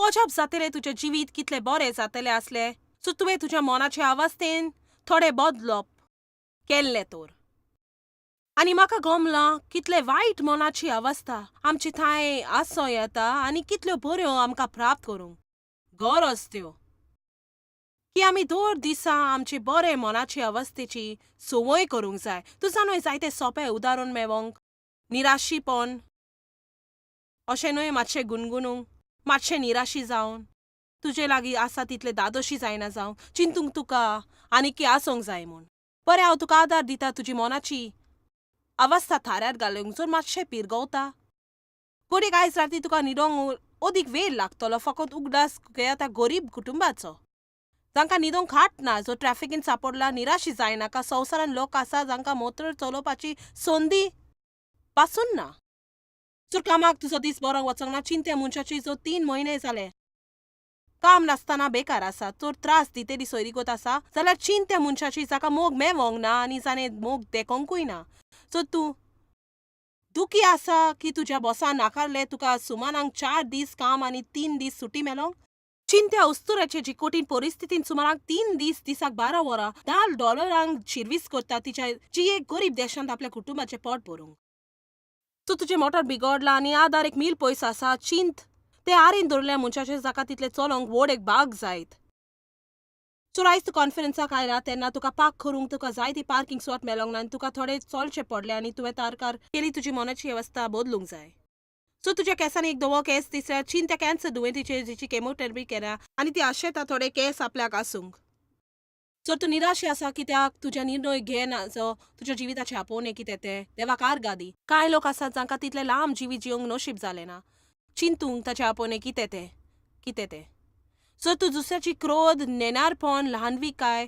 तूं अजाप जातलें तुजें जिवीत कितलें बरें जातलें आसलें सो तुवें तुज्या मनाचे अवस्थेन थोडें बदलप केल्लें तर. आनी म्हाका गमलां कितले वायट मनाची अवस्था आमचे थंय आसूं येता आनी कितल्यो बऱ्यो आमकां प्राप्त करूंक गरज त्यो की आमी दर दिसा आमचे बरे मनाचे अवस्थेची संवय करूंक जाय. तूं जाणूय जायते सोंपें उदाहरण मेवोंक निराशीपण अशें न्हय मातशें गुणगुणूंक मातशें निराशी जावन तुजे लागीं आसा तितले दादोशी जायना जावंक चिंतूंक तुका आनी आसूंक जाय म्हूण. बरें हांव तुका आदार दिता तुजी मनाची अवस्था थाऱ्यार घालूंक जर मातशें पिरगवता घडयेक आयज राती तुका न्हिदोंक अदीक वेळ लागतलो. फकत उगडास घेयात गरीब कुटुंबाचो जांकां न्हिदोंक खाट ना, जो ट्रॅफिकीन सापडला. निराशी जायनाका. संवसारान लोक आसा जांकां मोटर चलोवपाची संदी पासून ना. जर कामाक तुजो दीस बरो वचोंक ना, चिंत्या मनशाची जो 3 म्हयने जाले काम नासतना बेकार आसा, तर त्रास दितेली सोयरीगत आसा जाल्यार चिंत्या मनशाची जाका मोग मेवोंक ना आनी जाणें मोग देखोंकूय ना. सो तूं दुखी आसा की तुज्या बॉसान नाकारलें तुका सुमानाक 4 दीस काम आनी 3 दीस सुटी मेलोंक. चिंत्या अस्तुराचे जी कठीण परिस्थितीन सुमाराक 3 दीस दिसाक 12 वरां $10 शिर्वीस करता तिच्या जी एक गरीब देशांत आपल्या कुटुंबाचें पोट भरूंक. सो तुजें मोटर बिगडलां आनी आदार 1 मील पयस आसा, चिंत ते आरेन दवरल्या मनशाचेर जाका तितलें चलोवंक व्हड एक बाग जायत. सो आयज तूं कॉन्फरन्साक आयला तेन्ना तुका पार्क करूंक तुका जाय ती पार्किंग स्लॉट मेलोंक ना आनी तुका थोडें चलचें पडलें आनी तुवें तारकार केली तुजी मनाची अवस्था बदलूंक जाय. सो तुज्या केंसांनी एक धवो केंस दिसल्यार चिंत्या कॅन्सर दुयेंतीचेर जिची केमोथेरपी केल्या आनी ती आशेता थोडे केंस आपल्याक आसूंक. जर तूं निराशी आसा कित्याक तुज्या निर्णय घेना जो तुज्या जिविताचें आपोवणें कितें तें देवाक आर्गां दी. कांय लोक आसात जांकां तितलें लांब जिवीत जिवंक नशीब जालें ना चिंतूंक ताचें आपोवणें कितें तें कितें तें. जर तूं दुसऱ्याची क्रोध, नेणारपण, ल्हानविकाय,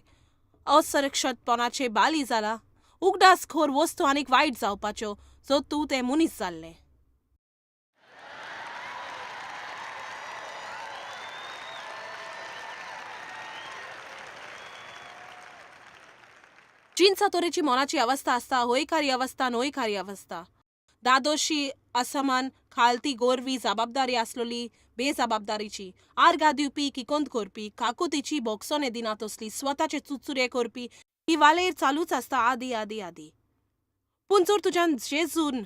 असुरक्षीतपणाचे बाली जाला, उगडास खोर वस्तू आनीक वायट जावपाच्यो जर तूं तें मनीस जाल्लें. जिनसा तरेची मनाची अवस्था आसता, हयकारी अवस्था, न्हयकारी अवस्था, दादोशी, असमान, खालती, गोरवी, जबाबदारी आसलोली, बेजबाबदारीची, आर्गां दिवपी, किकोंत करपी, काकुतीची, बोगसोने दिना तसली, स्वताचे चुचुरे करपी, ही वालेर चालूच आसता आदी आदी आदी. पूण जर तुज्यान जेजून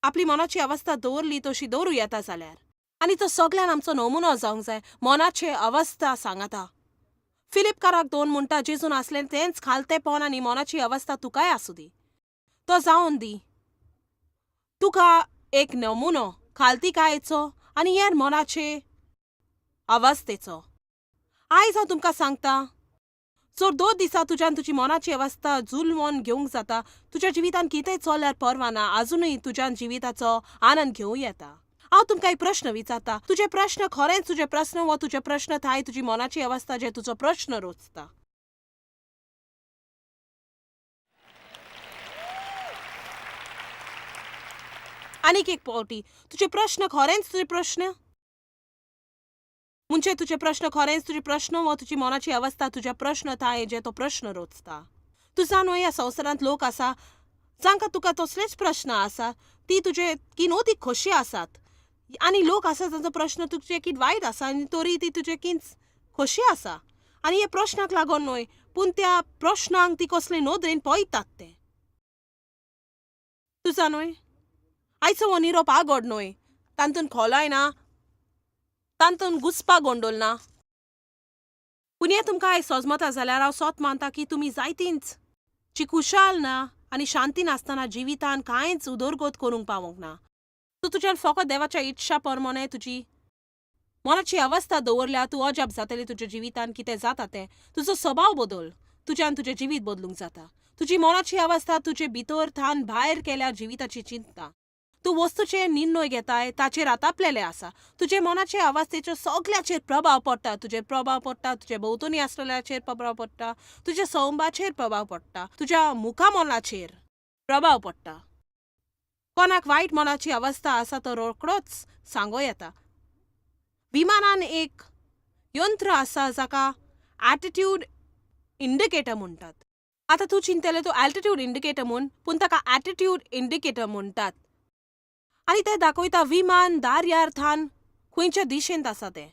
आपली मनाची अवस्था दवरली तशी दवरूं येता जाल्यार आनी तो सगळ्यान आमचो नमुनो जावंक जाय. मनाची अवस्था सांगाता फिलिपकाराक 2 म्हणटा जेजून आसलें तेंच खालतेपण आनी मनाची अवस्था तुकाय आसूं दी, तो जावन दी तुका एक नमुनो खालतीकायेचो आनी हेर मनाचे अवस्थेचो. आयज हांव तुमकां सांगता जर 2 दिसा तुज्यान तुजी मनाची अवस्था जुलवोन घेवंक जाता, तुज्या जिवितान कितेंय चल्ल्यार पर्वा ना, आजुनूय तुज्यान जिविताचो आनंद घेवं येता. हांव तुमकां एक प्रश्न विचारता, तुजे प्रश्न खरेंच तुजे प्रश्न वो तुजे प्रश्न थाय तुजी मनाची अवस्था जे तुजो प्रश्न रोचता. आनीक एक पावटी तुजे प्रश्न खरेंच तुजे प्रश्न म्हणजे तुजे प्रश्न खरेंच तुजे प्रश्न वो तुजी मनाची अवस्था तुज्या प्रश्न थाय जे तो प्रश्न रोचता. तूं जाणो ह्या संवसारांत लोक आसा जांकां तुका तसलेच प्रश्न आसा, ती तुजे कीन अदीक खोशी आसात आनी लोक आसा जांचो प्रश्न तुजे कीन वायट आसा आनी तरी ती तुजे कीन खोशी आसा. आनी हे प्रश्नाक लागून न्हय पूण त्या प्रश्नांक ती कसले नदरेन पळयतात ते. तूं जाणूय आयचो हो निरोप आगोड न्हय, तातूंत खोलाय ना, तातूंत घुसपा गोंदोल ना. पूण हें तुमकां आयज सोजमता जाल्यार हांव सोत मानता की तुमी जायतींच जी खुशाल ना आनी शांती नासतना जिवितान कांयच उदरगत करूंक पावोंक ना. तूं तुज्यान फकत देवाच्या इत्शा प्रमाणे तुजी मनाची अवस्था दवरल्या तूं अजाप जातली तुज्या जिवितान कितें जाता तें. तुजो स्वभाव बदल, तुज्यान तुजें जिवीत बदलूंक जाता. तुजी मनाची अवस्था तुजे भितर थान भायर केल्या जिविताची चिंता. तूं वस्तूचेर निर्णय घेताय ताचेर आतापलेलें आसा. तुजे मनाचे अवस्थेचो सगळ्याचेर प्रभाव पडटा. तुजेर प्रभाव पडटा, तुजे भोंवतणी आसलेल्याचेर प्रभाव पडटा, तुज्या सौंबाचेर प्रभाव पडटा, तुज्या मुखामोलाचेर प्रभाव पडटा. कोणाक वायट मनाची अवस्था आसा तो रोखडोच सांगो येता. विमानान एक यंत्र आसा जाका एटिट्यूड इंडिकेटर म्हणटात. आतां तूं चिंतलें तूं एल्टिट्यूड इंडिकेटर म्हूण, पूण ताका एटिट्यूड इंडिकेटर म्हणटात आनी ते दाखयता विमान दार्यार थान खंयच्या दिशेंत आसा तें.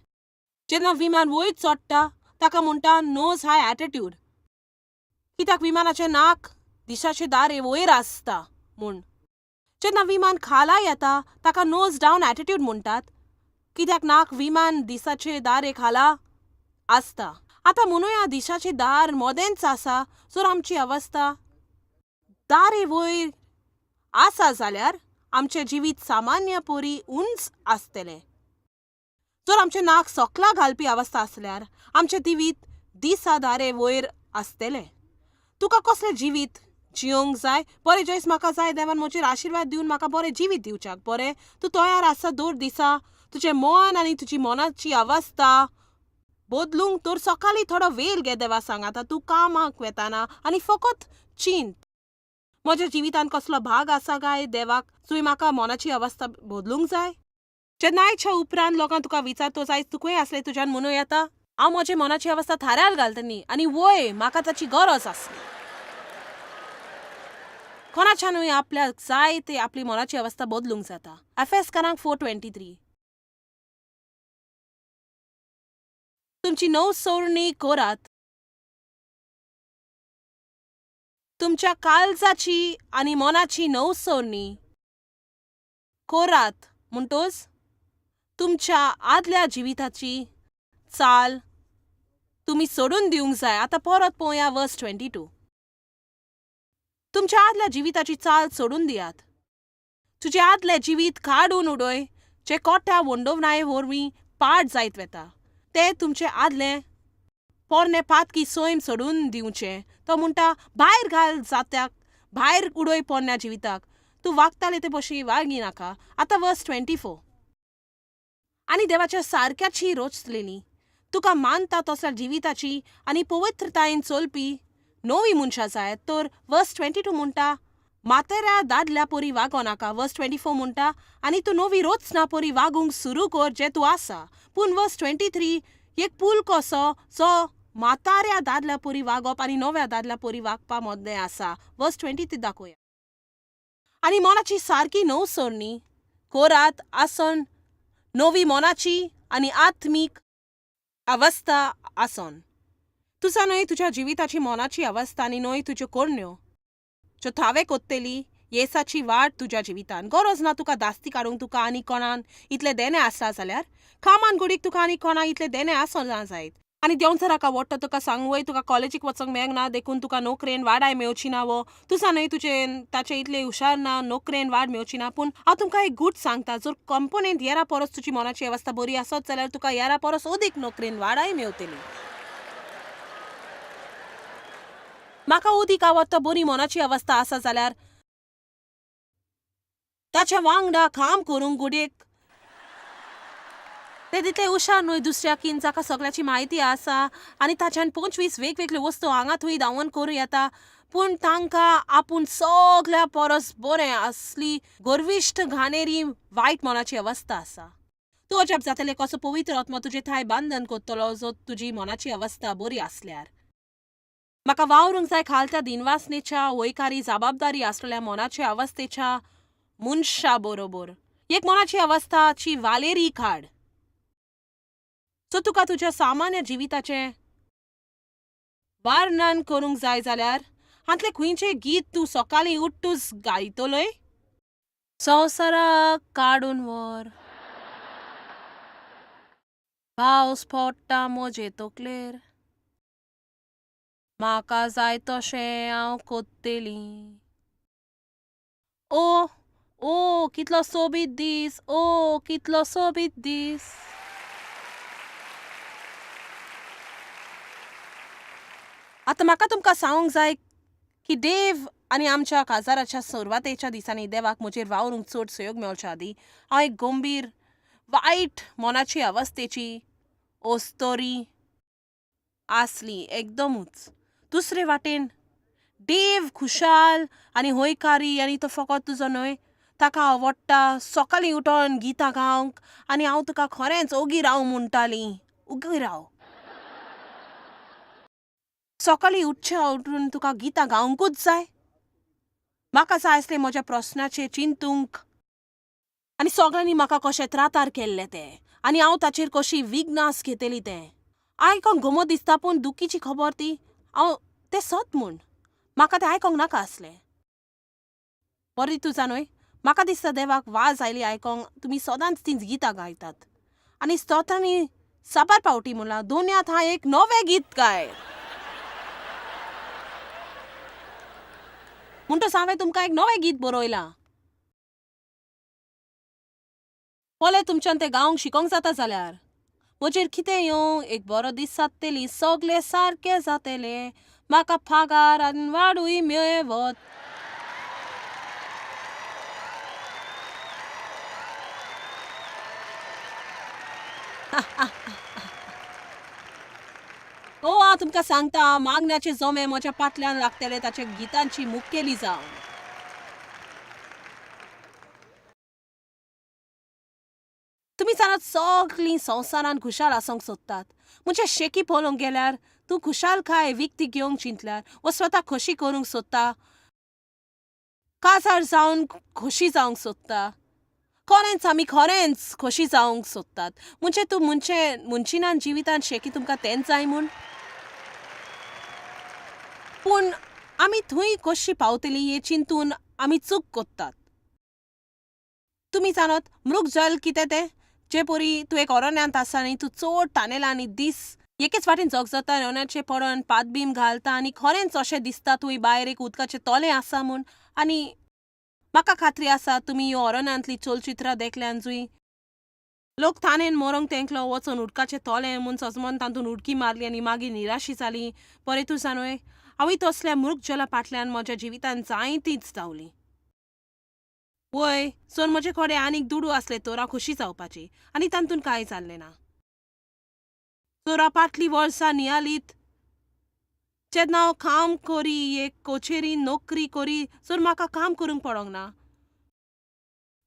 जेन्ना विमान वयर चडटा ताका म्हणटा नोज हाय एटिट्यूड, कित्याक विमानाचें नाक दिशाचे दारे वयर आसता म्हूण. जेन्ना विमान खाला येता ताका नोज डावन एटिट्यूड म्हणटात, कित्याक नाक विमान दिसाचे दारे खाला आसता. आतां म्हणुया दिशाचे दार मदेंच आसा. जर आमची अवस्था दारे वयर आसा जाल्यार आमचें जिवीत सामान्य परी उंच आसतलें. जर आमचें नाक सोकला घालपी अवस्था आसल्यार आमचें जिवीत दिसा दारे वयर आसतलें. तुका कसलें जिवीत जियोंक जाय? बरें जयस, म्हाका जाय देवान म्हजेर आशिर्वाद दिवन म्हाका बरें जिवीत दिवच्याक. बरें, तूं तयार आसा दर दिसा तुजें मन आनी तुजी मनाची अवस्था बदलूंक? तर सकाळीं थोडो वेळ घे देवा सांगाता तूं कामाक वेताना आनी फकत चिंत, म्हज्या जिवितांत कसलो भाग आसा काय देवाक तुवें म्हाका मनाची अवस्था बदलूंक जाय. जेन्ना आयच्या उपरांत लोकांक तुका विचारतो आयज तूं खंय आसलें, तुज्यान म्हणूं येता हांव म्हजे मनाची अवस्था थाऱ्यार घालतली आनी वय म्हाका ताची गरज आसली. कोणाच्यानूय आपल्याक जाय ते आपली मनाची अवस्था बदलूंक जाता. एफेसकारांक 4:23. तुमची नवसोरणी करात, तुमच्या काळजाची आनी मनाची नवसोरणी करात म्हणटोच तुमच्या आदल्या जिविताची चाल तुमी सोडून दिवंक जाय. आतां परत पळोवया वर्स 22. तुमच्या आदल्या जिविताची चाल सोडून दियात. तुजें आदलें जिवीत काडून उडय जें कोट्या वंडोवनाये वरवीं पाड जायत वता. तें तुमचें आदलें पोरणें पातकी सैम सोडून दिवचें. तो म्हणटा भायर घाल जात्याक, भायर उडय पोरण्या जिविताक. तूं वागतालें ते भशेन वागी नाका. आतां वर्स 24. आनी देवाच्या सारक्याची रोचलेली तुका मानता तसल्या जिविताची आनी पवित्रतायेन चलपी नवी मनशां जाय. तर वर्स 22 म्हणटा म्हाताऱ्या दादल्या परी वागो नाका. वर्स 24 म्हणटा आनी तूं नवी रचना परी वागूंक सुरू कर जें तूं आसा. पूण वर्स 23 एक पूल कसो जो म्हाताऱ्या दादल्या परी वागप आनी नव्या दादल्या परी वागपा मदलें आसा. वर्स 23 दाखोवया. आनी मनाची सारकी नवसरणी कोरात आसन नवी मनाची आनी आत्मीक अवस्था आसन. तुजा न्हय तुज्या जिविताची मनाची अवस्था आनी न्हय तुज्यो करण्यो ज्यो थावे कोत्तेली येसाची वाट तुज्या जिवितान. गरज ना तुका दास्ती काडूंक तुका आनी कोणान इतलें देणें आसता जाल्यार कामान गुडीक तुका आनी कोणा इतलें देणें आसना जायत. आनी देंवचाराक आवडटा तुका सांगूय तुका कॉलेजीक वचोंक मेळना देखून तुका नोकरेन वाडाय मेवची ना वो तुजा न्हय तुजें ताचे इतलें हुशार ना नोकरेन वाड मेवची ना. पूण हांव तुमकां एक गूट सांगता, जर कंपनींत येरा परस तुजी मनाची अवस्था बरी आसत जाल्यार तुका येरा परस अदीक नोकरेन वाडाय मेवतली. म्हाका अदीक आवडटा बरी मनाची अवस्था आसा जाल्यार ताच्या वांगडा काम करूंक गुडयेक ते तितले हुशार न्हय दुसऱ्या कीन जाका सगळ्याची म्हायती आसा आनी ताच्यान 25 वेगवेगळ्यो वस्तू हांगा थंय धांवून करूं येता, पूण तांकां आपूण सगळ्या परस बरें असली गर्विश्ट घाणेरी वायट मनाची अवस्था आसा. तूं अजाप जातलें कसो पवित्र आत्मा तुजे थाय बांदन करतलो जो तुजी मनाची अवस्था बरी आसल्यार. म्हाका वावरूंक जाय खालत्या दिनवासनेच्या वयकारी जबाबदारी आसलेल्या मनाच्या अवस्थेच्या मनशा बरोबर. एक मनाची अवस्थाची वालेरी काड सो तुका तुज्या सामान्य जिविताचें वर्णन करूंक जाय जाल्यार हांतलें खंयचें गीत तूं सकाळीं उठ्ठूच गायतलोय? संवसाराक काडून व्हर, पावस पडटा म्हजे तकलेर, म्हाका जाय तशें हांव कोत्तेली, ओ ओ कितलो सोबीत दीस, ओ कितलो सोबीत दीस. आतां म्हाका तुमकां सांगूंक जाय की देव आनी आमच्या काजाराच्या सुरवातेच्या दिसांनी देवाक म्हजेर वावरूंक चड सहयोग मेळच्या आदीं हांव एक गंभीर वायट मनाची अवस्थेची अस्तोरी आसली एकदमूच. दुसरे वाटेन देव खुशाल आनी हयकारी आनी तो फकत तुजो न्हय ताका आवडटा सकाळीं उठोन गितां गावंक आनी हांव तुका खरेंच ओगी राव म्हणटाली, ओगी राव. सकाळीं उठच्या उठून तुका गितां गावंकूच जाय. म्हाका जाय आसलें म्हज्या प्रस्नाचेर चिंतूंक आनी सगळ्यांनी म्हाका कशें त्रातार केल्लें तें आनी हांव ताचेर कशी विघ्नास घेतली तें आयकोंक गमत दिसता, पूण दुखीची खबर ती हांव तें सत म्हूण म्हाका तें आयकोंक नाका आसलें. बरें तूं जाणूय, म्हाका दिसता देवाक वाज आयली आयकोंक तुमी सदांच तींच गितां गायतात आनी स्तोत्रांनी साबार पावटी म्हणलां दोन्यांत हांव एक नवें गीत गाय. म्हणटच हांवें तुमकां एक नवें गीत बरयलां. पळय तुमच्यान तें गावंक शिकोंक जाता जाल्यार म्हजेर कितें येवं, एक बरो दीस जातली, सगलें सारकें जातलें, म्हाका पागार आनी वाडूय मेळवत. ओ हांव तुमकां सांगता, मागण्याचे जमे म्हज्या पाटल्यान लागतले ताच्या गितांची मुखेली जावन. तुमी जाणात सगलीं संवसारान खुशाल आसूंक सोदतात. म्हणजे शेकी पळोवंक गेल्यार तूं खुशालकाय विकती घेवंक चिंतल्यार वो स्वता खोशी करूंक सोदता, काजार जावन खोशी जावंक सोदता. खरेंच आमी खरेंच खोशी जावंक सोदतात. म्हणजे तूं म्हणचे म्हणचिनान जिवितान शेकी तुमकां तेंच जाय म्हूण. पूण आमी थंय कशी पावतलीं हें चिंतून आमी चूक कोत्तात. तुमी जाणात मृगजल कितें तें? जे परी तूं एक अरण्यांत आसा आनी तूं चड तानेला आनी दीस एकेच वाटेन झगझगता, अरण्याचेर पडोन पातबीम घालता आनी खरेंच अशें दिसता थंय भायर एक उदकाचें तलें आसा म्हूण. आनी म्हाका खात्री आसा तुमी ह्यो अरण्यांतलीं चलचित्रां देखल्यान जुंय लोक तानेन मरोंक तेंकलो वचोन उदकाचें तलें म्हूण सजमन तातूंत उडकी मारली आनी मागीर निराशी जाली. बरें तूं जाणूय, हांवूय तसल्या मृगजला फाटल्यान म्हज्या जिवितांत जायतींच धांवलीं. वय, जर म्हजे कडेन आनीक दुडू आसले तर हांव खोशी जावपाची आनी तातूंत कांय जाल्लें ना. तर हांव फाटलीं वर्सां नियालीत जेन्ना हांव काम करी एक कचेरीन नोकरी करी, जर म्हाका काम करूंक पडोंक ना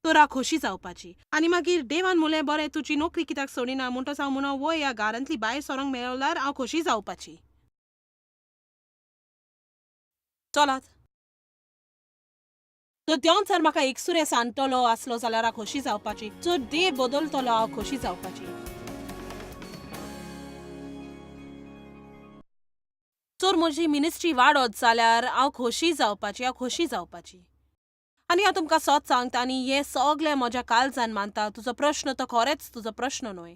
तर हांव खोशी जावपाची. आनी मागीर देवान म्हणलें, बरें तुजी नोकरी कित्याक सोडिना? म्हणटच हांव म्हणो, वय ह्या घरांतली भायर सरोंक मेळल्यार हांव खोशी जावपाची. चलात. जर देवान जर म्हाका एकसुरें सांडटलो आसलो जाल्यार हांव खोशी जावपाची. जर देव बदलतलो हांव खोशी जावपाची. जर म्हजी मिनिस्ट्री वाडत जाल्यार हांव खोशी जावपाची, हांव खोशी जावपाची. आनी हांव तुमकां सत सांगता आनी हें सगलें म्हज्या काळजान मानता, तुजो प्रश्न तो खरेंच तुजो प्रश्न न्हय.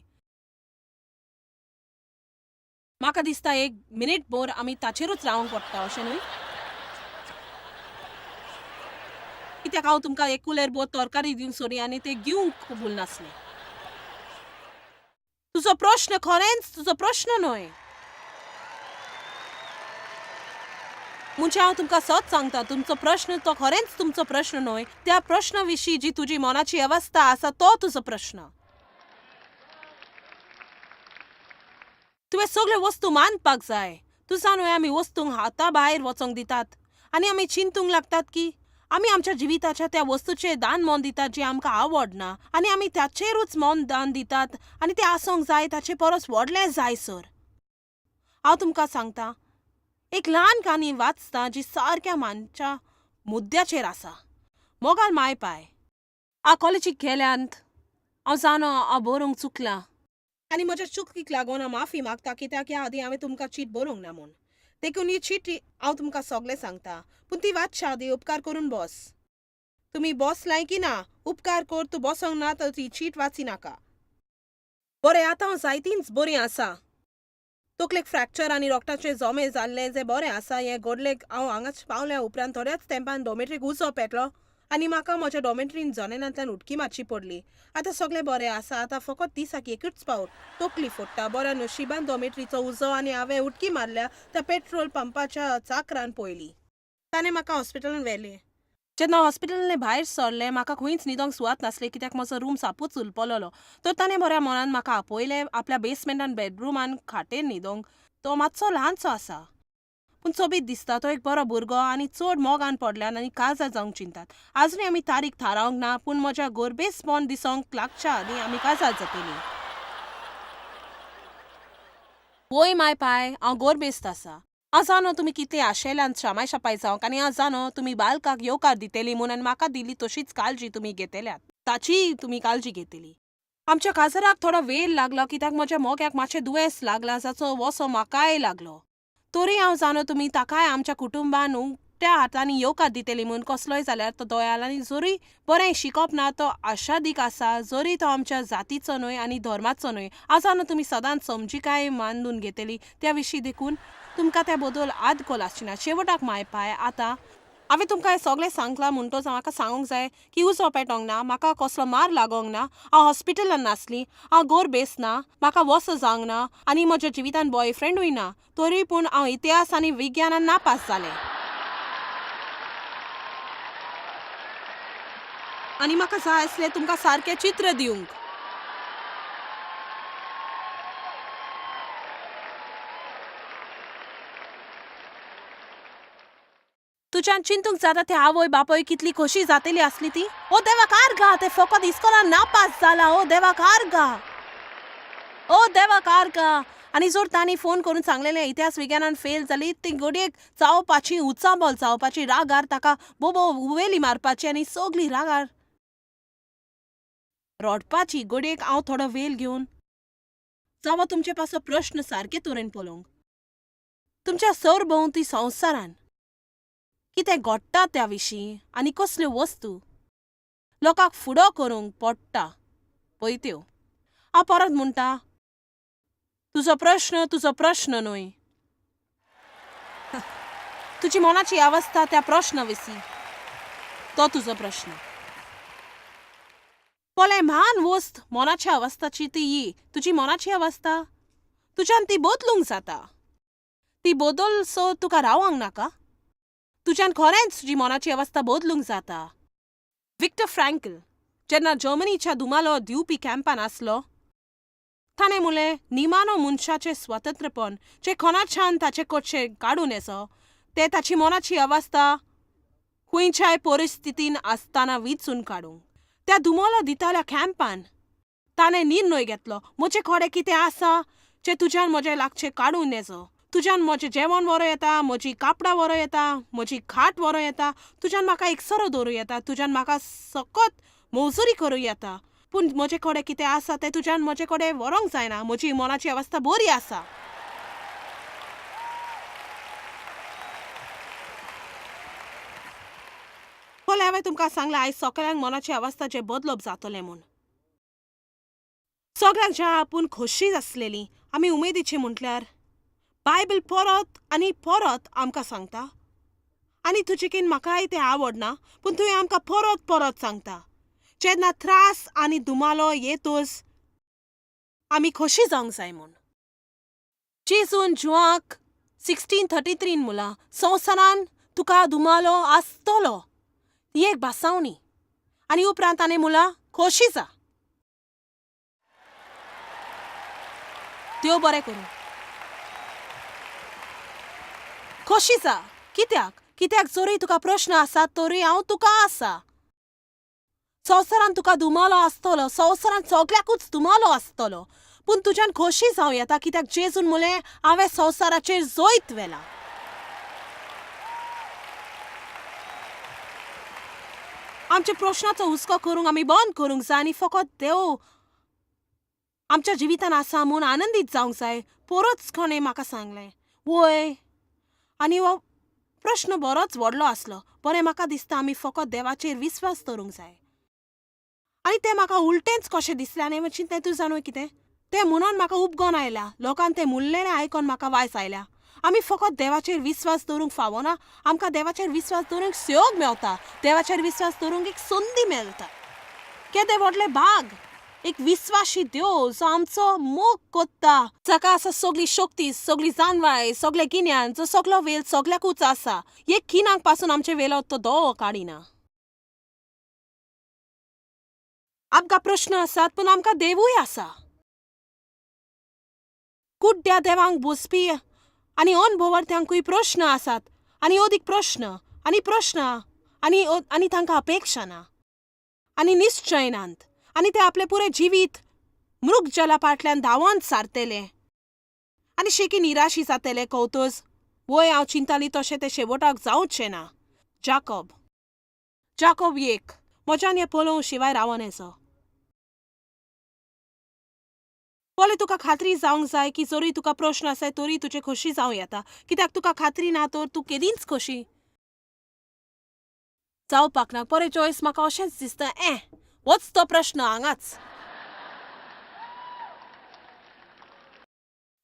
म्हाका दिसता एक मिनीट भर आमी ताचेरूच रावंक पडटा, अशें न्हय? कित्याक हांव तुमकां एक कुलेर भर तरकारी दिवंक सोदी आनी ते घेवंक कबूल नासलें. तुजो प्रश्न खरेंच तुजो प्रश्न न्हय. म्हणजे हांव तुमकां सत सांगता, तुमचो प्रश्न तो खरेंच तुमचो प्रश्न न्हय. त्या प्रश्ना विशीं जी तुजी मनाची अवस्था आसा तो तुजो प्रश्न. तुवें सगळ्यो वस्तू मानपाक जाय. तूं जाणूय आमी वस्तूंक हाता भायर वचोंक दितात आनी आमी चिंतूंक लागतात की आमी आमच्या जिविताच्या त्या वस्तूचेर दान मन दितात जी आमकां आवडना आनी आमी ताचेरूच मन दान दितात आनी तें आसूंक जाय ताचे परस व्हडलें जाय सर. हांव तुमकां सांगता, एक ल्हान काणी वाचता जी सारक्या मानच्या मुद्द्याचेर आसा. मोगाल माय पाय, हांव कॉलेजीक गेल्यांत, हांव जाणो हांव बरोवंक चुकलां आनी म्हज्या चुकीक लागून हांव माफी मागता कित्याक ह्या आदीं हांवें तुमकां चीट बरोवंक ना म्हूण. देखून ही चीट हांव तुमकां सगळें सांगता, पूण ती वाचच्या आदीं उपकार करून बस. तुमी बसलाय की ना, उपकार कर तूं बसोंक ना तर ती चीट वाची नाका. बरें, आतां हांव जायतींच बरी आसा. तकलेक फ्रॅक्चर आनी रोगटाचे जमे जाल्ले जें बरें आसा हें घडलें. हांव हांगाच पावल्या उपरांत थोड्याच तेंपान डॉमेट्रीक उजो पेटलो आनी म्हाका म्हज्या डॉमेट्रीन जनेलांतल्यान उडकी मारची पडली. आतां सगळें बरें आसा. आतां फकत दिसाक एकूच पावट तकली फोडटा. बऱ्या नशिबान डॉमेट्रीचो उजो आनी हांवें उडकी मारल्या त्या पेट्रोल पंपाच्या चाकरान पयली. ताणें म्हाका हॉस्पिटलान व्हेलें. जेन्ना हॉस्पिटलांतलें भायर सरलें म्हाका खंयच न्हिदोंक सुवात नासली कित्याक म्हजो रूम सापूच उलपलेलो. तर ताणें बऱ्या मनान म्हाका आपयलें आपल्या बेसमेंटान बेडरुमान खाटेर न्हिदोंक. तो मातसो ल्हानसो आसा पूण सोबीत दिसता. तो एक बरो भुरगो आनी चड मोगान पडल्यान आनी काजार जावंक चिंतात. आजुनूय आमी तारीख थारावंक ना पूण म्हज्या गोरबेसपण दिसोंक लागच्या आदीं आमी काजार जातलीं. वय माय पाय, हांव गोरबेस्त आसा. हांव जाणो तुमी कितलीं आशेल्यान शामाय शापाय जावंक आनी हांव जाणो तुमी बालकाक येवकार दितली म्हूण आनी म्हाका दिल्ली तशीच काळजी तुमी घेतल्यात, ताचीय तुमी काळजी घेतली. आमच्या काजराक थोडो वेळ लागलो कित्याक म्हज्या मोग्याक मातशें दुयेंस लागलां जाचो वसो म्हाकाय लागलो. तरी हांव जाणो तुमी ताकाय आमच्या कुटुंबान उकत्या हातांनी येवकार दितली म्हूण. कसलोय जाल्यार तो दयाल आनी जरूय बरें शिकप ना तो आशादीक आसा, जरी तो आमच्या जातीचो न्हय आनी धर्माचो न्हय. हांव जाणो तुमी सदांच समजिकाय मानून घेतली त्या विशीं, देखून तुमकां त्या बद्दल आदकोल आसची ना. शेवटाक माय पाय, आतां हांवें तुमकां हें सगळें सांगलां म्हणटच म्हाका सांगूंक जाय की उजो पेटोंक ना, म्हाका कसलो मार लागोंक ना, हांव हॉस्पिटलान नासली, हांव गोरबेस ना, म्हाका वसो जावंक ना आनी म्हज्या जिवितान बॉयफ्रेंडूय ना. तरी पूण हांव इतिहास आनी विज्ञानान नापास जालें. आनी म्हाका जाय आसलें तुमकां सारकें चित्र दिवंक. तुज्यान चिंतूंक जाता ते आवय बापूय कितली खोशी जातली आसली ती. ओ देवा कार गा, ते फकत इस्कोलान नापास जाला. ओ देवा कार गा, ओ देवा कार गा. आनी जर तांणी फोन करून सांगलेलें इतिहास विज्ञानान फेल जाली, ती घडयेक चावपाची, उचांबळ जावपाची, रागार ताका बोबो उवेली मारपाची आनी सगली रागार रडपाची. घडयेक हांव थोडो वेळ घेवन जावं तुमचे पासो प्रश्न सारके तरेन पळोवंक. तुमच्या सरभोंवती संवसारान कितें घडटा त्या विशीं आनी कसल्यो वस्तू लोकांक फुडो करूंक पडटा पळय त्यो. हांव परत म्हणटा, तुजो प्रश्न तुजो प्रश्न न्हय, तुजी मनाची अवस्था त्या प्रश्ना विशीं तो तुजो प्रश्न. पळय, म्हान वस्त मनाच्या अवस्थाची ती ही तुजी मनाची अवस्था तुज्यान ती बदलूंक जाता. ती बदल सो तुका रावंक नाका. तुज्यान खरेंच तुजी मनाची अवस्था बदलूंक जाता. विक्टर फ्रँकल जेन्ना जर्मनीच्या धुमालो दिवपी कॅम्पान आसलो, ताणें म्हणलें, निमानो मनशाचें स्वतंत्रपण जें कोणाच्यान ताचे कडचें काडून येसो तें ताची मनाची अवस्था खंयच्याय परिस्थितीन आसतना विचून काडूंक. त्या धुमोलो दिताल्या कॅम्पान ताणें निर्णय घेतलो, म्हजे कडेन कितें आसा जें तुज्यान म्हजें लागचें काडून येसो. तुज्यान म्हजें जेवण व्हरूं येता, म्हजी कापडां व्हरूं येता, म्हजी खाट व्हरूं येता, तुज्यान म्हाका एकसरो दवरूं येता, तुज्यान म्हाका सकत मजुरी करूं येता, पूण म्हजे कडेन कितें आसा तें तुज्यान म्हजे कडेन व्हरूंक जायना. म्हजी मनाची अवस्था बरी आसा. पळय, हांवें तुमकां सांगलें आयज सगळ्यांक मनाची अवस्था जें बदलप जातलें म्हूण. सगळ्यांक ज्या आपूण खोशी आसलेली आमी उमेदीची म्हटल्यार बायबल परत आनी परत आमकां सांगता. आनी तुजेकीन म्हाकाय तें आवडना, पूण तुवें आमकां परत परत सांगता, जेन्ना त्रास आनी धुमालो येतोच आमी खोशी जावंक जाय म्हूण. जेजून जुवाक 16:33 मुला, संवसारान तुका धुमालो आसतलो, ही एक भासावणी. आनी उपरांत ताणें मुला खोशी जा, देव बरें करूं, खोशी जा. कित्याक? कित्याक जरूय तुका प्रश्न आसा तरूय हांव तुका आसा. संवसारान तुका धुमालो आसतलो, संवसारान सगळ्याकूच धुमालो आसतलो, पूण तुज्यान खोशी जावं येता कित्याक जेजून म्हणलें हांवें संवसाराचेर जैत व्हेलां. आमच्या प्रश्नाचो हुस्को करूंक आमी बंद करूंक जाय आनी फकत देव आमच्या जिवितान आसा म्हूण आनंदीत जावंक जाय. परत कोणें म्हाका सांगलें वय, आनी हो प्रश्न बरोच व्हडलो आसलो. बरें म्हाका दिसता आमी फकत देवाचेर विस्वास दवरूंक जाय. आनी तें म्हाका उलटेंच कशें दिसलें. आनी हांवें चिंतलें, तूं जाणू कितें तें म्हणून म्हाका उपगोन आयला. लोकान तें म्हणलेलें आयकोन म्हाका वायस आयल्या. आमी फकत देवाचेर विस्वास दवरूंक फावना, आमकां देवाचेर विस्वास दवरूंक सहयोग मेवता, देवाचेर विस्वास दवरूंक एक संदी मेळटा. केदें व्हडलें भाग, एक विस्वाशी देव जो आमचो मोग कोत्ता, जाका आसा सगली शक्ती, सगली जाणवाय, सगलें गिन्यान, जो सगलो वेल सगल्याकूच आसा. एक खिणाक पासून आमचे वेलो तो दोवो काडिना. आमकां प्रश्न आसात पूण आमकां देवूय आसा. कुड्ड्या देवांक बसपी आनी अनभोवर्त्यांकूय प्रश्न आसात आनी अदीक प्रश्न आनी प्रश्न आनी आनी तांकां अपेक्षा ना आनी निश्चय नात आनी ते आपलें पुरें जिवीत मृगजला फाटल्यान धांवन सारतले आनी शेकी निराशी जातले. कवतोच वय हांव चिंताली तशें तें शेवटाक जावचें ना. जाकोब, जाकोब एक म्हज्यान हें पळोवंक शिवाय रावन येसो. पोले तुका खात्री जावंक जाय की जरूय तुका प्रश्न आसाय तरी तुजें खोशी जावं येता, कित्याक तुका खात्री ना तर तूं केदींच खोशी जावपाक ना. बरें जॉयस, म्हाका अशेंच दिसता. होच तो प्रश्न हांगाच.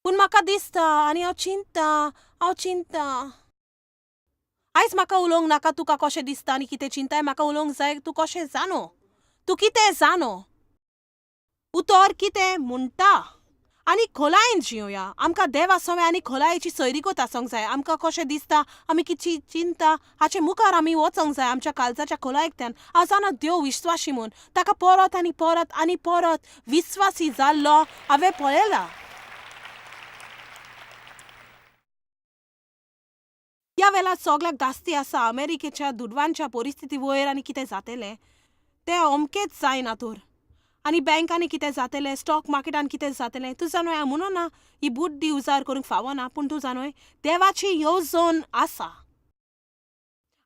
पूण म्हाका दिसता आनी हांव चिंता, हांव चिंता. आयज म्हाका उलोवंक नाका तुका कशें दिसता आनी कितें चिंताय. म्हाका उलोवंक जाय तूं कशें जाणो, तूं कितें जाणो, उतर कितें म्हणटा. आनी खोलायेन जियोया. आमकां देवा सवें आनी खोलायेची सैरिगत आसूंक जाय. आमकां कशें दिसता, आमी कितें चिंता हाचे मुखार आमी वचोंक जाय आमच्या काळजाच्या खोलायेंतल्यान. हांव जाणा देव विश्वासी म्हूण, ताका परत आनी परत आनी परत विस्वासी जाल्लो हांवें पळयला. ह्या वेळार सगळ्याक धास्ती आसा अमेरिकेच्या दुडवांच्या परिस्थिती वयर आनी कितें जातलें तें अमकेंच जायना तर, आनी बँकांनी कितें जातलें, स्टॉक मार्केटान कितें जातलें. तूं जाणोय, हांव म्हणना ही बुद्दी उजार करूंक फावना, पूण तूं जाणोय देवाची येवजण आसा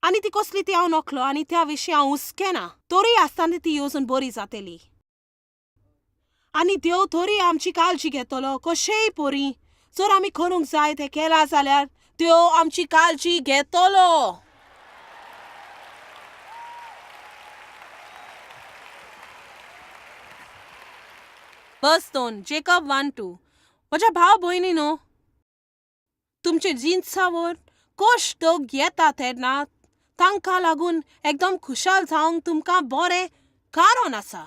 आनी ती कसली ती हांव नकलो आनी त्या विशीं हांव हुस्केना. तरी आसतना ती येवजण बरी जातली आनी देव तरी आमची काळजी घेतलो कशेंय परी. जर आमी करूंक जाय तें केलां जाल्यार देव आमची काळजी घेतलो. बस 2, जेकब 1-2. म्हज्या भाव भयणी न्हू, तुमचे जिन्सावर कश्ट घेता तेन्ना तांकां लागून एकदम खुशाल जावंक तुमकां बरें कारण आसा.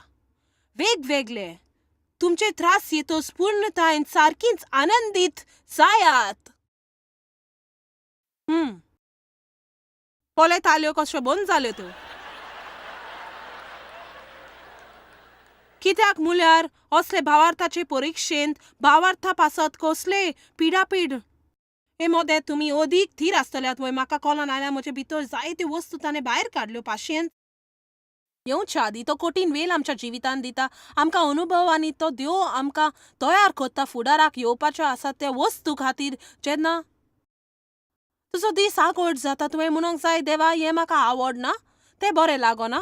वेगवेगळे तुमचे त्रास येतोच पूर्णतायेन सारकीच आनंदीत जायात. पळय ताल्यो कश्यो बंद जाल्यो त्यो. कित्याक म्हळ्यार असले भावार्थाचे परिक्षेंत भावार्था पासत कसले पिडापीड हे मोदें तुमी अदीक थीर आसतल्यात वय. म्हाका कॉलन आयल्यार म्हजे भितर जायत्यो वस्तू ताणें भायर काडल्यो. पाशेन येवच्या आदी तो कठीण वेळ आमच्या जिवितांत दिता आमकां अनुभव आनी तो देव आमकां तयार करता फुडाराक येवपाच्यो आसा त्या वस्तू खातीर. जेन्ना तुजो दीस आगोड जाता तुवें म्हणूंक जाय, देवा हें म्हाका आवडना, तें बरें लागना,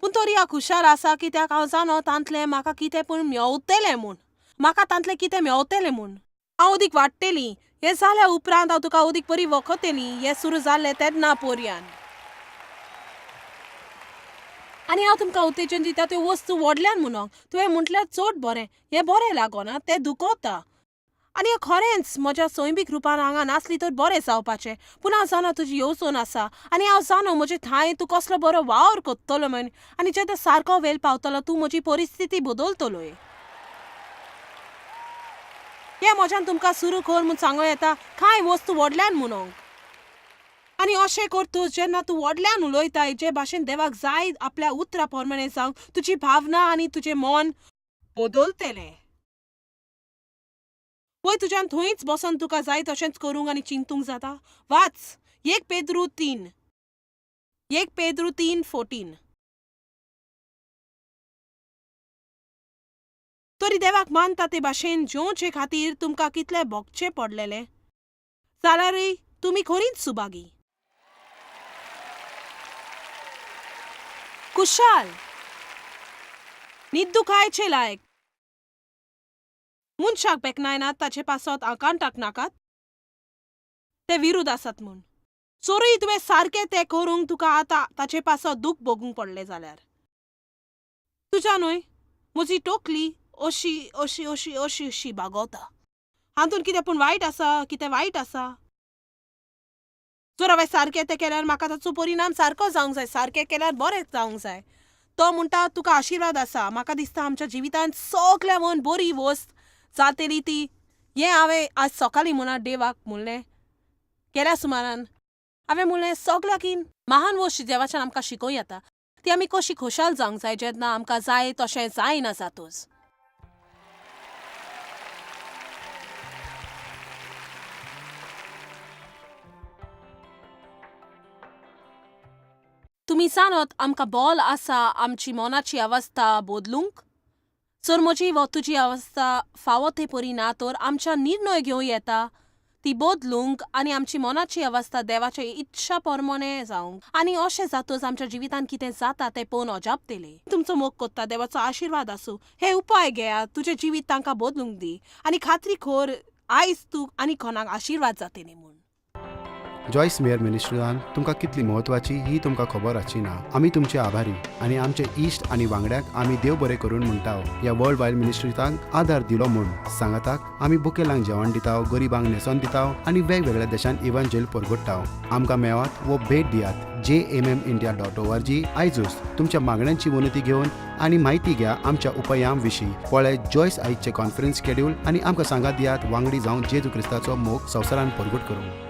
पूण तरी हांव खुशाल आसा कित्याक हांव जाणो तांतलें म्हाका कितें पूण मेवतलें म्हूण, म्हाका तांतलें कितें मेवतलें म्हूण हांव अदीक वाडटली. हें जाल्या उपरांत हांव तुका अदीक बरी वखतली. हें सुरू जाल्लें तेन्ना पोरयान आनी हांव तुमकां उत्तेजन दिता त्यो वस्तू व्हडल्यान म्हणूंक. तुवें म्हटल्यार चड बरें, हें बरें लागना, तें दुखोता आनी हें खरेंच म्हज्या सैमीक रुपान हांगा नासली तर बरें जावपाचें. पूण हांव जाणा तुजी येवजण आसा आनी हांव जाणो म्हजे ठांय तूं कसलो बरो वावर करतलो म्हूण, आनी जेन्ना सारको वेळ पावतलो तूं म्हजी परिस्थिती बदलतलोय. हें म्हज्यान तुमकां सुरू कर म्हूण सांगूं येता कांय वस्तू व्हडल्यान म्हणूंक. आनी अशें करतूच जेन्ना तूं व्हडल्यान उलयताय जे भाशेन देवाक जाय आपल्या उतरा प्रमाणें जावंक, तुजी भावना आनी तुजें मन बदलतलें. वय तुज्यान थंयच बसोन तुका जाय तशेंच करूंक आनी चिंतूंक जाता. वाच 1 पेद्रू 3, 1 पेद्रू 3:14. तरी देवाक मानता ते भाशेन जेवचे खातीर तुमकां कितलें भोगचें पडलेलें जाल्यारय तुमी खरींच सुभागी, कुशाल, न्हिद्दुखायचे लायक. मनशाक बेकनायनात ताचे पासत आकांताक नाकात, ते विरुद्ध आसात म्हूण. चोरूय तुवें सारकें तें करूंक तुका आतां ताचे पासत दूख भोगूंक पडलें जाल्यार तुज्या न्हय म्हजी टोकली अशी अशी अशी अशी अशी बागवता. हातूंत कितें पूण वायट आसा, कितें वायट आसा. जर हांवें सारकें तें केल्यार म्हाका ताचो परिणाम सारको जावंक जाय, सारकें केल्यार बरें जावंक जाय. तो म्हणटा तुका आशिर्वाद आसा. म्हाका दिसता आमच्या जिवितांत सगळ्या वन बरी वस्त जातली ती. हें हांवें आज सकाळीं म्हणा देवाक म्हणलें गेल्या सुमारान. हांवें म्हणलें सगळ्याकीन महान वस्त देवाच्यान आमकां शिकोवं येता ती आमी कशी खोशाल जावंक जाय जेन्ना आमकां जाय तशें जायना जातूच. तुमी जाणत आमकां बॉल आसा आमची मनाची अवस्था बदलूंक. जर म्हजी वा तुजी अवस्था फावो ते परी ना तर आमच्या निर्णय घेवं येता ती बदलूंक आनी आमची मनाची अवस्था देवाच्या इच्छा प्रमाणे जावंक आनी अशें जातच आमच्या जिवितांत कितें जाता तें पळोवन अजापतले. तुमचो मोग कोत्ता, देवाचो आशिर्वाद आसूं. हे उपाय घेयात, तुजें जिवीत तांकां बदलूंक दी आनी खात्री खोर आयज तूं आनी कोणाक आशिर्वाद जातली म्हूण. जॉयस मेयर मिनिस्ट्रीन तुमकां कितली म्हत्वाची ही तुमकां खबर आसची ना. आमी तुमचे आभारी आनी आमचे इश्ट आनी वांगड्यांक आमी देव बरें करून म्हणटा ह्या वर्ल्ड वायड मिनिस्ट्रीतांक आदार दिलो म्हूण. सांगाताक आमी बुकेलांक जेवण दिता, गरिबांक न्हेसोन दिता आनी वेगवेगळ्या देशांत इव्हांजेल परगट्टा. आमकां मेळात वो भेट दियात jmmindia.org आयजूच. तुमच्या मागण्यांची विनंती घेवन आनी म्हायती घ्या आमच्या उपायां विशीं. पळय जॉयस आयजचे कॉन्फरन्स शेड्यूल आनी आमकां सांगात दियात वांगडी जावन जेजू क्रिस्ताचो मोग संवसारान परगट करूंक.